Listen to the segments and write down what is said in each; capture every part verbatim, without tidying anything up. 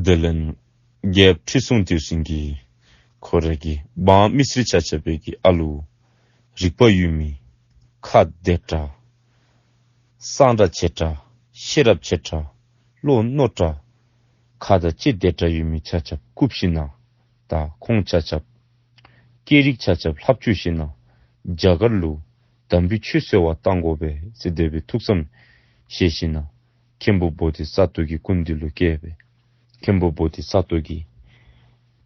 དེ་ལས་རྒྱལཔོ་ཁྲི་སྲོང་ལྡེའུ་བཙན་གྱིས་ཁོ་རའི་གི་འབངས་མི་སེར་ཆ་ཁྱབ་པའི་གི་ཨ་ལུ་རིག་པ་ཡོད་མི་ཁ་བདེ་དྲགས་གསང་དྲགས་ཆེ་དྲགས་ཤེས་རབ་ཆེ་དྲགས་བློ་རྣོ་དྲགས་ཁ་དང་ལྕེ་བདེ་དྲགས་ཡོད་མི་ཆ་ཁྱབ་བཀུག་ཞིནམ་ལས་ད་ཁོང་ཆ་ཁྱབ་སྐད་རིགས་ཆ་ཁྱབ་ལྷབ་བཅུག་ཞིནམ་ལས་རྒྱ་གར་ལུ་དམ་པའི་ཆོས་གསོལ་བ་བཏང་དགོ་པས་ཟེར་དེ་སྦེ་ཐུགས་བསམ་བཞེས་ཞིནམ་ལས་མཁན་པོ་བོ་དྷི་ས་ཏྭ་གི་སྐུ་མདུན་ལུ་བསྐྱལ་བས། མཁན་པོ་བོ་དྷི་ས་ཏྭ་གིས་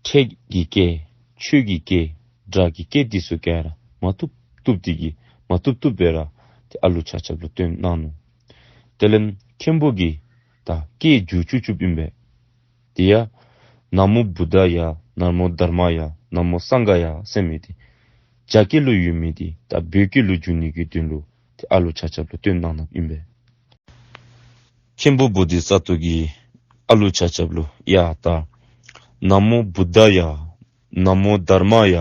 ཁྲེགས་ཀྱི་སྐད་ཆོས་ཀྱི་སྐད་སྒྲ་གི་སྐད་འདི་ཚུ་ག་ར་མ་བཏུབ་བཏུབ་འདི་གིས་མ་བཏུབ་བཏུབ་སྦེ་ར་ཏེ་ཨ་ལུ་ཆ་ཁྱབ་ལུ་སྟོན་གནང་ནུག། དེ་ལས་མཁན་པོ་གིས་ད་སྐད་མཇུག་བཅུག་བཅུགཔ་ཨིན་པས། དེ་ཡང་ན་མོ་བུདྡྷཱ་ཡ། ན་མོ་དྷརྨཱ་ཡ། ན་མོ་སངྒྷཱ་ཡ་ཟེར་མི་འདི་རྒྱ་སྐད་ལུ་ཡོད་མི་འདི་ད་བོད་སྐད་ལུ་བསྒྱུར་ནི་གི་དོན་ལུ་ཏེ་ཨ་ལུ་ཆ་ཁྱབ་ལུ་སྟོན་གནང་གནངམ་ཨིན་པས། མཁན་པོ་བོ་དྷི་ས་ཏྭ་གིས་ཨ་ལུ་ཆ་ཁྱབ་ལུ་ཡ་ད་ན་མོ་བུདྡྷཱ་ཡ། ན་མོ་དྷརྨཱ་ཡ།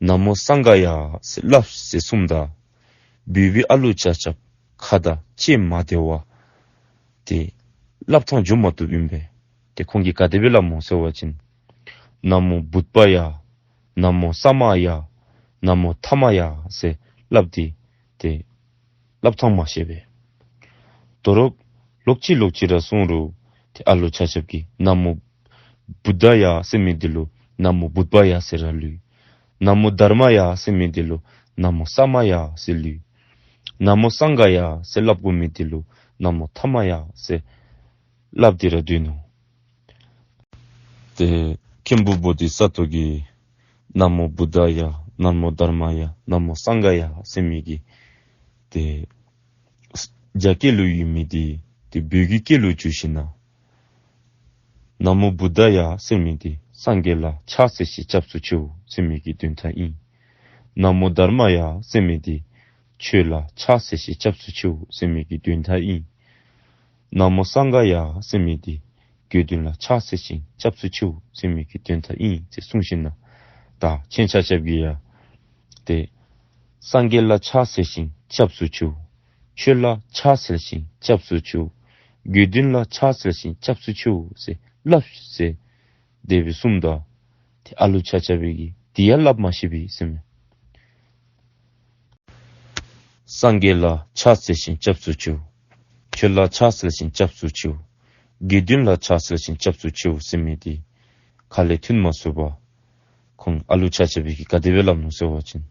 ན་མོ་སངྒྷཱ་ཡ་ཟེར་སླབ་ཟེར་གསུངམ་ད་བོད་པའི་ཨ་ལུ་ཆ་ཁྱབ་ཁ་དང་ལྕེ་མ་བདེ་བར་ཏེ་སླབ་ཐངས་འགྱོ་མ་བཏུབ་ཨིན་པས། ཏེ་ཁོང་གིས་ག་དེ་སྦེ་སླབ་སྨོ་ཟེར་བ་ཅིན་ན་མོ་བུདྡྷཱ་ཡ། ན་མོ་ས་མཱ་ཡ། ན་མོ་ཐ་མཱ་ཡ་ཟེར་སླབ་སྟེ་ཏེ་སླབ་ཐངས་མ་ཤེས་པས། དོ་རུང་ལོག་ཅི་ལོག་ཅི་ར་གསུངས་རུང་ཏེ་ཨ་ལུ་ཆ་ཁྱབ་ཀྱིས་ན་མོ་བུདྡྷཱ་ཡ་ཟེར་མི་འདི་ལུ་ན་མོ་བུདཔཱ་ཡ་ཟེར་ར་ལུས། ན་མོ་དྷརྨཱ་ཡ་ཟེར་མི་འདི་ལུ་ན་མོ་ས་མཱ་ཡ་ཟེར་ལུས། ན་མོ་སངྒྷཱ་ཡ་ཟེར་སླབ་དགོ་མི་འདི་ལུ་ན་མོ་ཐ་མཱ་ཡ་ཟེར་སླབ་སྟེ་ར་སྡོད་ནུག། ཏེ་མཁན་པོ་བོ་དྷི་ས་ཏྭ་གིས་ན་མོ་བུདྡྷཱ་ཡ། ན་མོ་དྷརྨཱ་ཡ། ན་མོ་སངྒྷཱ་ཡ་ཟེར་མི་གི་ཏེ་རྒྱ་སྐད་ལུ་ཡོད་མི་འདི་ཏེ་བོད་ཀྱི་སྐད་ལུ་བསྒྱུར་ཞིནམ་ལས་ན་མོ་བུདྡྷཱ་ཡ་ཟེར་མི་འདི་སངས་རྒྱས་ལ་ཕྱག་འཚལ་ཞིང་སྐྱབས་སུ་མཆིའོ་ཟེར་མི་གི་དོན་དག་ཨིན། ན་མོ་དྷརྨཱ་ཡ་ཟེར་མི་འདི་ཆོས་ལ་ཕྱག་འཚལ་ཞིང་སྐྱབས་སུ་མཆིའོ་ཟེར་མི་གི་དོན་དག་ཨིན། ན་མོ་སངྒྷཱ་ཡ་ཟེར་མི་འདི་དགེ་འདུན་ལ་ཕྱག་འཚལ་ཞིང་སྐྱབས་སུ་མཆིའོ་ཟེར་མི་གི་དོན་དག་ཨིན་ཟེར་གསུངས་ཞིནམ་ལས་ད་ཁྱེད་ཆ་ཁྱབ་ཀྱིས་ཡང་ཏེ་སངས་རྒྱས་ལ་ཕྱག་འཚལ་ཞིང་སྐྱབས་སུ་མཆིའོ། ཆོས་ལ་ཕྱག་འཚལ་ཞིང་སྐྱབས་སུ་མཆིའོ། དགེ་འདུན་ལ་ཕྱག་འཚལ་ཞིང་སྐྱབས་སུ་མཆིའོ་ཟེར་སླབ་ཟེར་དེ་སྦེ་གསུངམ་ད་ཏེ་ཨ་ལུ་ཆ་ཁྱབ་ཀྱིས་འདི་ཡང་སླབ་མ་ཤེས་པས་ཟེར་མས། སངས་རྒྱས་ལ་ཕྱག་འཚལ་ཞིང་སྐྱབས་སུ་མཆིའོ། ཆོས་ལ་ཕྱག་འཚལ་ཞིང་སྐྱབས་སུ་མཆིའོ། དགེ་འདུན་ལ་ཕྱག་འཚལ་ཞིང་སྐྱབས་སུ་མཆིའོ་ཟེར་མི་འདི་ཁ་ལས་ཐོན་མ་ཚུགས་པར་ཁོང་ཨ་ལུ་ཆ་ཁྱབ་ཀྱིས་ག་དེ་སྦེ་སླབ་ནུག་ཟེར་བ་ཅིན་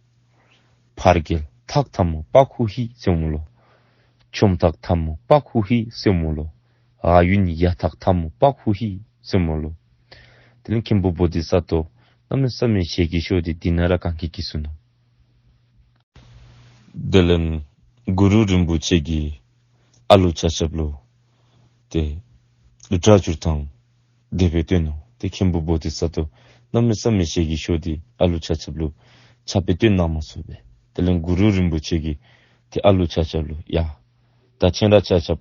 བར་གྱི་ཐག་ཐ་མོ་པ་ཁུ་ཧི་ཟེར་སྨོ་ལོ། ཆོམ་ཐག་ཐ་མོ་པ་ཁུ་ཧི་ཟེར་སྨོ་ལོ། ཨ་ཡུན་ཡ་ཐག་ཐ་མོ་པ་ཁུ་ཧི་ཟེར་སྨོ་ལོ། དེ་ལས་མཁན་པོ་བོ་དྷི་ས་ཏྭ་གནམ་མེད་ས་མེད་ཞལ་གྱིས་ཤོར་ཏེ་འདི་ན་ར་གན་རྐྱལ་བཀྱིགས་སོ་ནུག། དེ་ལས་གུ་རུ་རིན་པོ་ཆེ་གིས་ཨ་ལུ་ཆ་ཁྱབ་ལུ་ཏེ་སྒྲ་སྒྱུར་ཐངས་དེ་སྦེ་སྟོན་ནུག། ཏེ་མཁན་པོ་བོ་དྷི་ས་ཏྭ་གནམ་མེད་ས་མེད་ཞལ་གྱིས་ཤོར་ཏེ་ཨ་ལུ་ཆ་ཁྱབ་ལུ་ཕྱག་དཔེ་སྟོན་གནང་མ་ཚུགས་པས། དེ་ལས་གུ་རུ་རིན་པོ་ཆེ་གིས་ཏེ་ཨ་ལུ་ཆ་ཁྱབ་ལུ་ཡ་ད་ཁྱེད་ར་ཆ་ཁྱབ་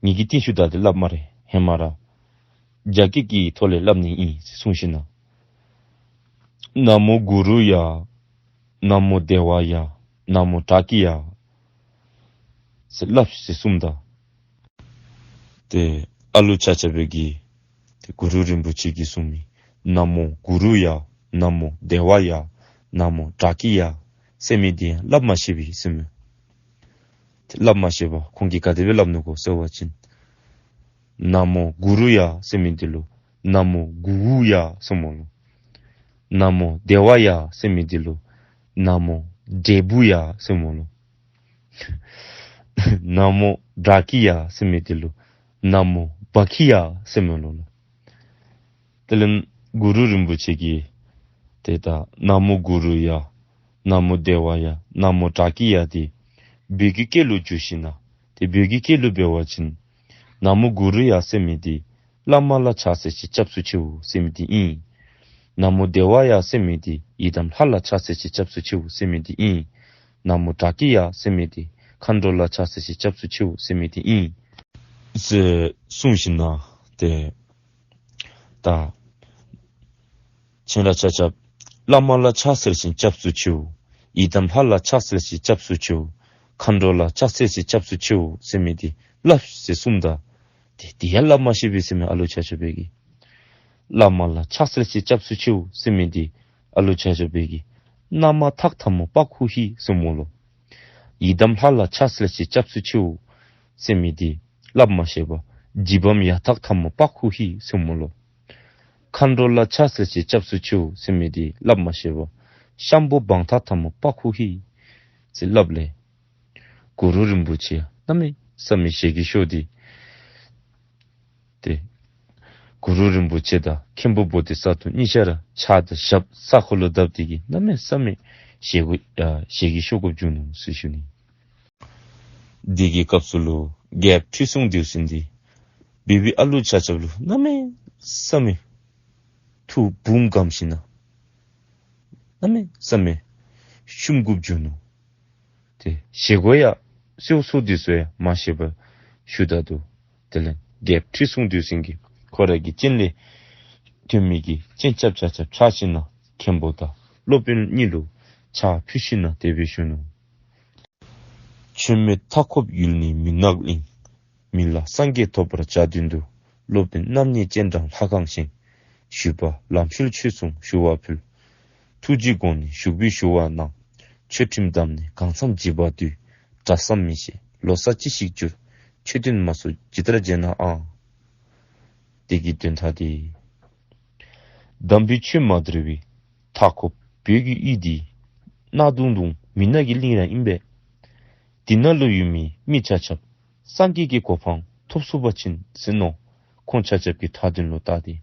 ངེ་གི་རྟིང་ཤུལ་བདའ་སྟེ་སླབ་སྨ་རེ། ཧེ་མ་ར་རྒྱ་སྐད་ཀྱི་ཐོག་ལས་སླབ་ནི་ཨིན་ཟེར་གསུངས་ཞིནམ་ལས་ན་མོ་གུ་རུ་ཡ། ན་མོ་དེ་ཝ་ཡ། ན་མོ་དྲག་གི་ཡ་ཟེར་སླབ་ཟེར་གསུངམ་ད་ཏེ་ཨ་ལུ་ཆ་ཁྱབ་ཀྱིས་ཏེ་གུ་རུ་རིན་པོ་ཆེ་གིས་གསུངས་མི་ན་མོ་གུ་རུ་ཡ། ན་མོ་དེ་ཝ་ཡ། ན་མོ་དྲག་གི་ཡ་ཟེར་མི་འདི་ཡང་སླབ་མ་ཤེས་པས་ཟེར་མས། ཏེ་སླབ་མ་ཤེས་པར་ཁོང་གིས་ག་དེ་སྦེ་སླབ་ནུག་གོ་ཟེར་བ་ཅིན་ན་མོ་གུ་རུ་ཡ་ཟེར་མི་འདི་ལུ་ན་མོ་གུ་ཝུ་ཡ་ཟེར་སྨོ་ལོ། ན་མོ་དེ་ཝ་ཡ་ཟེར་མི་འདི་ལུ་ན་མོ་དྲེ་བུ་ཡ་ཟེར་སྨོ་ལོ། ན་མོ་དྲག་གི་ཡ་ཟེར་མི་འདི་ལུ་ན་མོ་བ་ཁི་ཡ་ཟེར་སྨོ་ལོ། དེ་ལས་གུ་རུ་རིན་པོ་ཆེ་གིས་ཏེ་ད་ན་མོ་གུ་རུ་ཡ། ན་མོ་དེ་ཝ་ཡ། ན་མོ་དྲག་གི་ཡ་འདི་བོད་ཀྱི་སྐད་ལུ་བསྒྱུར་ཞིནམ་ལས་ཏེ་བོད་ཀྱི་སྐད་ལུ་འབད་བ་ཅིན་ན་མོ་གུ་རུ་ཡ་ཟེར་མི་འདི་བླ་མ་ལ་ཕྱག་འཚལ་ཞིང་སྐྱབས་སུ་མཆིའོ་ཟེར་མི་འདི་ཨིན། ན་མོ་དེ་ཝ་ཡ་ཟེར་མི་འདི་ཡི་དམ་ལྷ་ལ་ཕྱག་འཚལ་ཞིང་སྐྱབས་སུ་མཆིའོ་ཟེར་མི་འདི་ཨིན། ན་མོ་དྲག་གི་ཡ་ཟེར་མི་འདི་མཁའ་འགྲོ་ལ་ཕྱག་འཚལ་ཞིང་སྐྱབས་སུ་མཆིའོ་ཟེར་མི་འདི་ཨིན་ཟེར་གསུངས་ཞིནམ་ལས་ཏེ་ད་ཁྱེད་ར་ཆ་ཁྱབ་བླ་མ་ལ་ཕྱག་འཚལ་ཞིང་སྐྱབས་སུ་མཆིའོ། ཡི་དམ་ལྷ་ལ་ཕྱག་འཚལ་ཞིང་སྐྱབས་སུ་མཆིའོ། མཁའ་འགྲོ་ལ་ཕྱག་འཚལ་ཞིང་སྐྱབས་སུ་མཆིའོ་ཟེར་མི་འདི་སླབ་ཟེར་གསུངམ་ད་ ཏེ་དེ་ཡང་སླབ་མ་ཤེས་པས་ཟེར་མས་ཨ་ལུ་ཆ་ཁྱབ་སྦེ་གིས། བླ་མ་ལ་ཕྱག་འཚལ་ཞིང་སྐྱབས་སུ་མཆིའོ་ཟེར་མི་འདི་ཨ་ལུ་ཆ་ཁྱབ་སྦེ་གིས། མནའ་མ་ཐག་ཐ་མ་པག་ཧུ་ཧི་ཟེར་སྨོ་ལོ། ཡི་དམ་ལྷ་ལ་ཕྱག་འཚལ་ཞིང་སྐྱབས་སུ་མཆིའོ་ཟེར་མི་འདི་སླབ་མ་ཤེས་པར་འཇིགས་བམ་ཡ་ཐག་ཐ་མ་པག་ཧུ་ཧི་ཟེར་སྨོ་ལོ། མཁའ་འགྲོ་ལ་ཕྱག་འཚལ་ཞིང་སྐྱབས་སུ་མཆིའོ་ཟེར་མི་འདི་སླབ་མ་ཤེས་པར་ཤམ་བུ་བང་ཐག་ཐ་མ་པག་ཧུ་ཧི་ཟེར་སླབ་ལས། གུ་རུ་རིན་པོ་ཆེ་གནམ་མེད་ས་མེད་ཞལ་གྱིས་ཤོག་སྟེ། ཏེ་གུ་རུ་རིན་པོ་ཆེ་དང་མཁན་པོ་བོ་དྷི་ས་ཏྭ་གཉིས་ཆ་ར་ཕྱག་དང་ཞབས་ས་ཁོག་ལུ་བརྡབས་ཏེ་གིས་གནམ་མེད་ས་མེད་ཞལ་གུ་ཨ་ཞལ་གྱིས་ཤོག་དགོཔ་བྱུང་ནུག་ཟེར་ཞུ་ནི། དེ་གི་སྐབས་སུ་ལུ་རྒྱལཔོ་ཁྲི་སྲོང་ལྡེའུ་བཙན་འདི་བོད་པའི་ཨ་ལུ་ཆ་ཁྱབ་ལུ་གནམ་མེད་ས་མེད་ཐུགས་བུམ་དགའ་ཞིན་ན་གནམ་མེད་ས་མེད་བཤུམ་དགོཔ་བྱུང་ནུག། ཏེ་བཞེས་སྒོ་ཡང་གསོལ་ཚོགས་འདི་ཚུ་ཡང་མ་བཞེས་པར་བཞུགས་ད་འདུག། དེ་ལས་རྒྱལཔོ་ཁྲི་སྲོང་ལྡེའུ་བཙན་གྱིས་ཁོ་ར་གི་སྤྱན་ལས་ཐོན་མི་གི་སྤྱན་ཆབ་ཆ་ཁྱབ་ཕྱག་ཞིན་ན་མཁན་པོ་དང་སློབ་དཔོན་གཉིས་ལུ་ཕྱག་ཕུལ་ཞིན་ན་དེ་སྦེ་ཞུ་ནུག། ཆོས་མེད་མཐའ་འཁོབ་ཡུལ་ནི་མུན་ནག་གླིང་། མི་ལ་སངས་རྒྱས་ཐོབ་པར་བྱ་དོན་དུ། སློབ་དཔོན་རྣམ་གཉིས་སྤྱན་དྲངས་ལྷ་ཁང་བཞེངས། ཞུས་པ་ལམ་ཞུགས་ཆོས་གསུང་ཞུ་བ་ཕུལ། ཐུགས་རྗེའི་དགོངས་ནས་བཞུགས་པའི་ཞུ་བ་གནང་། ཆོས་ཁྲིམས་བསྡམས་ནས་གང་འཚམས་བགྱིས་པ་འདུས། གྲྭ་ས་མི་ཤེས་ལོ་ཙཱ་ཅི་ཞིག་འགྱུར། ཆོས་སྟོན་མ་སོང་ཇི་ལྟར་བྱས་ན་ཨང་། དེ་གི་དོན་དག་འདི། དམ་པའི་ཆོས་མ་དར་བའི་མཐའ་འཁོབ་བོད་ཀྱི་ཡུལ་འདི་གནག་དུང་དུང་མུན་ནག་གི་གླིང་ར་ཨིན་པས། འདི་ནང་ལུ་ཡོད་མི་མི་ཆ་ཁྱབ་སངས་རྒྱས་ཀྱི་གོ་འཕང་ཐོབ་ཚུགས་པ་ཅིན་ཟེར་མནོ། ཁོང་ཆ་ཁྱབ་ཀྱི་ཐག་དོན་ལུ་བལྟ་སྟེ་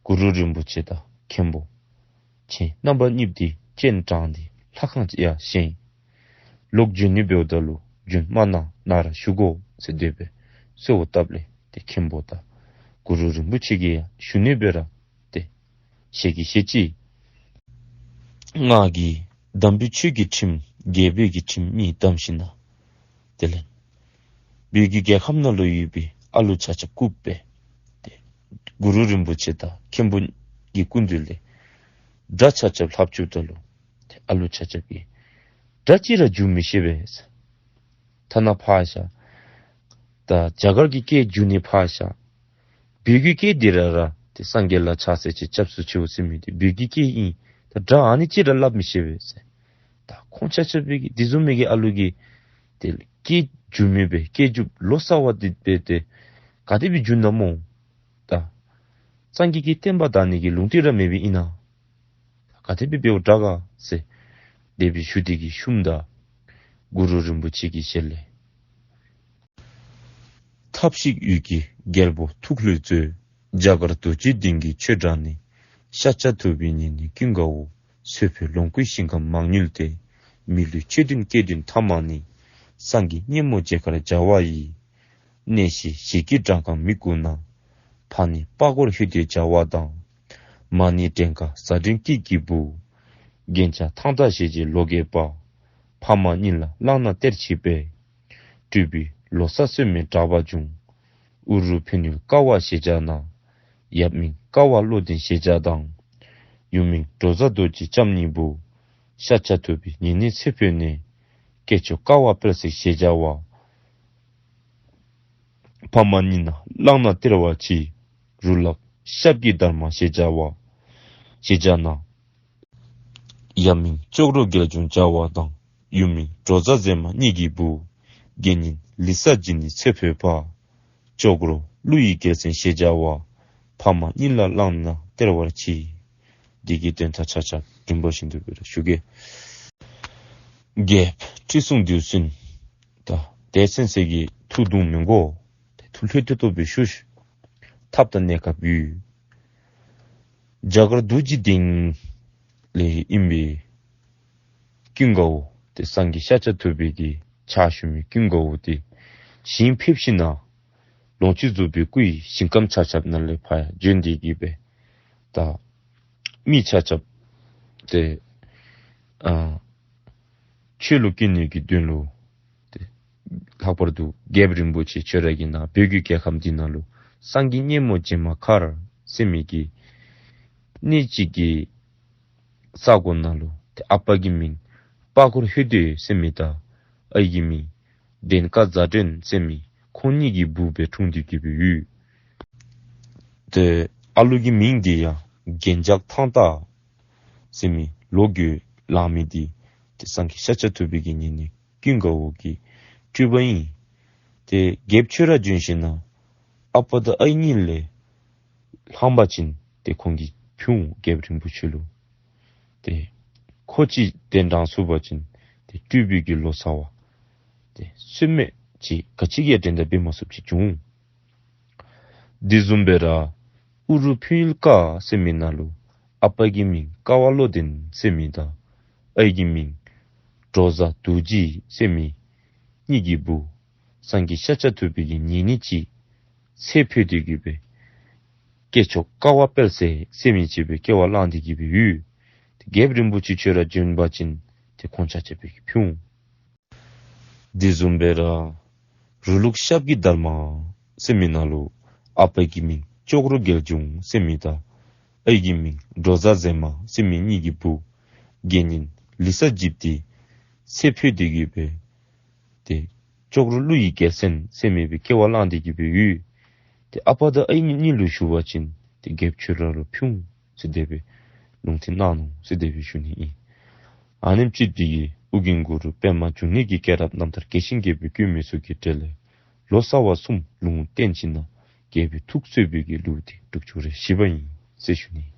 གུ་རུ་རིན་པོ་ཆེ་དང་མཁན་པོ་ཆེན་རྣམ་པ་གཉིས་འདི་སྤྱན་དྲངས་ཏེ་ལྷ་ཁང་ཡང་བཞེངས། ལོག་འབྱོན་ནི་འབདཝ་ད་ལུ་འབྱོན་མ་གནང་ནཱ་ར་བཞུགས་དགོ་ཟེར་དེ་སྦེ་གསོལཝ་བཏབ་ལས་ཏེ་མཁན་པོ་དང་གུ་རུ་རིན་པོ་ཆེ་གིས་ཡང་ཞུ་ནི་སྦེ་ར་ཏེ་ཞལ་གྱིས་བཞེས་ཅི། ང་གིས་དམ་པའི་ཆོས་ཀྱི་ཁྲིམས་རྒྱལ་པོའི་གི་ཁྲིམས་གཉིས་བསྡམས་ཞིན་ན། དེ་ལས་བོད་ཀྱི་རྒྱལ་ཁམས་ནང་ལུ་ཡོད་པའི་ཨ་ལུ་ཆ་ཁྱབ་བཀུག་སྦེ་ཏེ་གུ་རུ་རིན་པོ་ཆེ་དང་མཁན་པོ་གི་སྐུ་མདུན་ལས་སྒྲ་ཆ་ཁྱབ་ལྷབ་བཅུགཔ་ད་ལུ་ཏེ་ཨ་ལུ་ཆ་ཁྱབ་ཀྱིས་སྒྲ་གཅིག་ར་བསྒྱུར་མི་ཤེས་པས། ཐ་ན་ཕར་བཞག་ད་རྒྱ་གར་གྱི་སྐད་བསྒྱུར་ནི་ཕར་བཞག། བོད་ཀྱི་སྐད་འདི་ར་ར་ཏེ་སངས་རྒྱས་ལ་ཕྱག་འཚལ་ཞིང་སྐྱབས་སུ་མཆིའོ་ཟེར་མི་འདི་བོད་ཀྱི་སྐད་ཨིན། ད་སྒྲ་ཨ་ནི་གཅིག་ར་སླབ་མི་ཤེས་པས་ཟེར། ད་ཁོང་ཆ་ཁྱབ་སྦེ་གིས་དེ་བཟུམ་མའི་གི་ཨ་ལུ་གིས་ཏེ་སྐད་བསྒྱུར་མི་སྦེ་སྐད་བསྒྱུར་ལོ་ཙཱ་བ་འདི་སྦེ་ཏེ་ག་དེ་སྦེ་བསྒྱུར་ནི་སྨོ། ད་སངས་རྒྱས་ཀྱི་བསྟན་པ་དར་ནི་གི་ལུང་བསྟན་ར་མེད་པའི་ཨིན་ན། ག་དེ་སྦེ་འབདཝ་དྲག་ག་ཟེར་དེ་སྦེ་ཞུ་སྟེ་གིས་བཤུམ་ད་གུ་རུ་རིན་པོ་ཆེ་གི་ཞལ་ལས། ཐབས་ཤིག་ཡུལ་གྱི་རྒྱལ་པོ་ཐུགས་ལྷོད་མཛོད། རྒྱ་གར་རྡོ་རྗེ་གདན་གྱི་ཆོས་བསྒྲགས་ནས། ཤཱཀྱ་ཐུབ་པའི་ཉེ་གནས་ཀུན་དགའ་བོ། ཚེ་འཕོས་ལོངས་སྐུའི་ཞིང་ཁམས་མང་ཉུལ་ཏེ། མི་ལུས་ཆོས་སྟོན་སྐལ་བདུན་ཐ་མ་ནི། སངས་རྒྱས་སྙེ་མོ་མཇལ་ཁར་བྱ་བ་ཡི། གནས་གཞི་ཞིག་གི་འགྲམ་ཁང་མི་བཀུག་ན། ཕ་ནི་པ་གོར་ཧེ་ཏེ་བྱ་བ་དང་། མ་ནི་བྲན་ཀ་བཟའ་སྒྲོན་སྐྱིད་ཀྱི་བུ། རྒྱན་ཆ་ཐང་ཐང་ཞལ་གྱི་ལོ་རྒས་པ། ཕ་མ་གཉིས་ལ་བླངས་ན་སྟེར་བྱེད་པས། སྤྲུལ་པའི་ལོ་ཙཱ་སྲོལ་མེད་གྲགས་པ་བྱུང་། ཨུ་རུ་ཕན་ཡུལ་ཀ་བ་ཞེས་བྱ་ན། ཡབ་མིང་ཀ་བ་བློ་ལྡན་ཞེས་བྱ་དང་། ཡུམ་མིང་འབྲོ་བཟའ་རྡོ་རྗེ་ལྕམ་གཉིས་བུ། ཤཱཀྱ་ཐུབ་པའི་ཉེ་གནས་ཚེ་འཕོས་ནས། སྐྱེས་མཆོག་ཀ་བ་དཔལ་སྲས་ཞེས་བྱ་བ། ཕ་མ་གཉིས་ལ་བླངས་ན་སྟེར་བར་བྱེད། རུ་ལག་ཤཱཀྱའི་དར་མ་ཞེས་བྱ་བ། ཞེས་བྱ་ན། ཡབ་མིང་ཅོག་རོ་རྒྱལ་འབྱུང་བྱ་བ་དང་། ཡུམ་མིང་འབྲོ་བཟའ་མཛེས་མ་གཉིས་ཀྱི་བུ། དགེ་བསྙེན་ལི་ཙཱ་བྱིན་ནི་ཚེ་འཕོས་པ། ཅོག་རོ་ཀླུ་ཡི་རྒྱལ་མཚན་ཞེས་བྱ་བ། ཕ་མ་གཉིས་ལ་བླངས་ན་སྟེར་བར་བྱེད། འདི་གི་དོན་དག་ཆ་ཁྱབ་རིམ་པ་བཞིན་དུ་སྦེ་ར་ཞུ་གེ། རྒྱལཔོ་ཁྲི་སྲོང་ལྡེའུ་བཙན། ད་དེ་ཚུན་ཚོད་ཀྱི་ཐུགས་གདུང་མི་དགོ། ཐུགས་ལྷོད་ཏོག་ཏོ་སྦེ་བཞུགས། ཐབས་དང་གནས་སྐབས་ཡོད། རྒྱ་གར་རྡོ་རྗེ་གདན་ལས་ཨིན་པའི་ཀུན་དགའ་བོ་ཏེ་སངས་རྒྱས་ཤཱཀྱ་ཐུབ་པའི་གི་ཕྱག་ཞུ་མི་ཀུན་དགའ་བོ་འདི་ཞིང་ཕེབས་ཞིན་ན་ལོངས་སྤྱོད་རྫོགས་པའི་སྐུ་ཡི་ཞིང་ཁམས་ཆ་ཁྱབ་ནང་ལས་ཕར་ཡང་བྱོན་ཏེ་གིས་སྦེ་ད་མི་ཆ་ཁྱབ་ཏེ་ཨ་ཆོས་ལུ་བསྐྱོད་ནི་གི་དོན་ལུ་ཏེ་ལྷག་པར་དུ་རྒྱལཔོ་རིན་པོ་ཆེ་ཁྱོད་ར་གི་ནཱ་བོད་ཀྱི་རྒྱལ་ཁམས་འདི་ནང་ལུ་སངས་རྒྱས་སྙེ་མོ་བྱེ་མ་མཁར་ཟེར་མི་གི་གནས་གཅིག་གི་ས་གོ་ནང་ལུ་ཏེ་ཨ་པ་གི་མིང་པ་གོར་ཧེ་ཏེ་ཟེར་མི་དང་ཨའི་གི་མིང་བྲན་ཀ་བཟའ་སྒྲོན་ཟེར་མི་ ཁོང་གཉིས་ཀྱི་བུ་སྦེ་འཁྲུངས་ཏེ་གི་སྦེ་ཡོད། ཏེ་ཨ་ལུ་གི་མིང་འདི་ཡང་རྒྱན་ཆགས་ཐང་སྟག་ཟེར་མི་ལོ་རྒོད་ལང་མི་འདི་ཏེ་སངས་རྒྱས་ཤཱཀྱ་ཐུབ་པའི་གི་ཉེ་གནས་ཀུན་དགའ་བོ་གི་སྤྲུལ་པ་ཨིན། ཏེ་རྒྱལཔོ་ཁྱོད་ར་བྱོན་ཞིནམ་ལས་ཨ་པ་དང་ཨའི་གཉིས་ལས་ལྷང་པ་ཅིན་ཏེ་ཁོང་གིས་ཕུལ་འོང་རྒྱལཔོ་རིན་པོ་ཆེ་ལུ། ཏེ་ཁོ་ཅིག་གདན་དྲངས་ཚུགས་པ་ཅིན་ཏེ་སྤྲུལ་པའི་གི་ལོ་ཙཱ་བ་ཏེ་སུ་མེད་ཅིག་ག་ཅི་གིས་ཡང་འགྲན་ཟླ་འབད་མ་ཚུགསཔ་ཅིག་བྱུང་། དེ་བཟུམ་སྦེ་ར་ཨུ་རུ་ཕུན་ཡུལ་ཀ་ཟེར་མི་ནང་ལུ་ཨ་པ་གི་མིང་ཀ་བ་བློ་ལྡན་ཟེར་མི་དང་ཨའི་གི་མིང་འབྲོ་བཟའ་རྡོ་རྗེ་ཟེར་མི་གཉིས་ཀྱི་བུ་སངས་རྒྱས་ཤཱཀྱ་ཐུབ་པའི་གི་ཉེ་གནས་ཅིག་ཚེ་འཕོས་ཏེ་གི་སྦེ་སྐྱེས་མཆོག་ཀ་བ་དཔལ་བརྩེགས་ཟེར་མི་ཅིག་སྦེ་སྐྱེ་བ་བླངས་ཏེ་གི་སྦེ་ཡོད། ཏེ་རྒྱལཔོ་རིན་པོ་ཆེ་ཁྱོད་ར་བྱོན་པ་ཅིན་ཏེ་ཁོང་ཆ་ཁྱབ་སྦེ་གིས་ཕུལ་འོང་། དེ་བཟུམ་སྦེ་ར་རུ་ལུག་ཤཱཀྱའི་དར་མ་ཟེར་མི་ནང་ལུ་ཨ་པ་གི་མིང་ལྕོག་རོ་རྒྱལ་འབྱུང་ཟེར་མི་དང་ཨའི་གི་མིང་འབྲོ་བཟའ་མཛེས་མ་ཟེར་མི་གཉིས་ཀྱི་བུ་དགེ་བསྙེན་ལི་ས་འཇིབ་སྟེ་ཚེ་འཕོས་ཏེ་གི་སྦེ་ཏེ་ལྕོག་རོ་ཀླུ་ཡི་རྒྱལ་མཚན་ཟེར་མི་སྦེ་སྐྱེ་བ་བླངས་ཏེ་གི་སྦེ་ཡོད། ཏེ་ཨ་པ་དང་ཨའི་གཉིས་ལུ་ཞུ་བ་ཅིན་ཏེ་རྒྱལཔོ་ཁྱོད་ར་ལུ་ཕུལ་འོང་ཟེར་དེ་སྦེ་ལུང་བསྟན་གནང་ནུག་ཟེར་དེ་སྦེ་ཞུ་ནི་ཨིན། ཨ་ནེམ་ཅིག་འདི་གིས་ཨོ་རྒྱན་གུ་རུ་པདྨ་འབྱུང་གནས་ཀྱི་སྐྱེས་རབས་རྣམ་ཐར་རྒྱས་ཤིང་རྒྱས་པའི་བཀོད་མི་ཚུ་གི་གྲས་ལས་ལོ་ཙཱ་བ་གསུམ་ལུང་བསྟན་ཞིནམ་ལས་རྒྱལ་པོའི་ཐུགས་གཙོས་པའི་གི་ལེའུ་སྟེ་དྲུག་ཅུ་རེ་བཞི་པ་ཨིན་ཟེར་ཞུ་ནི།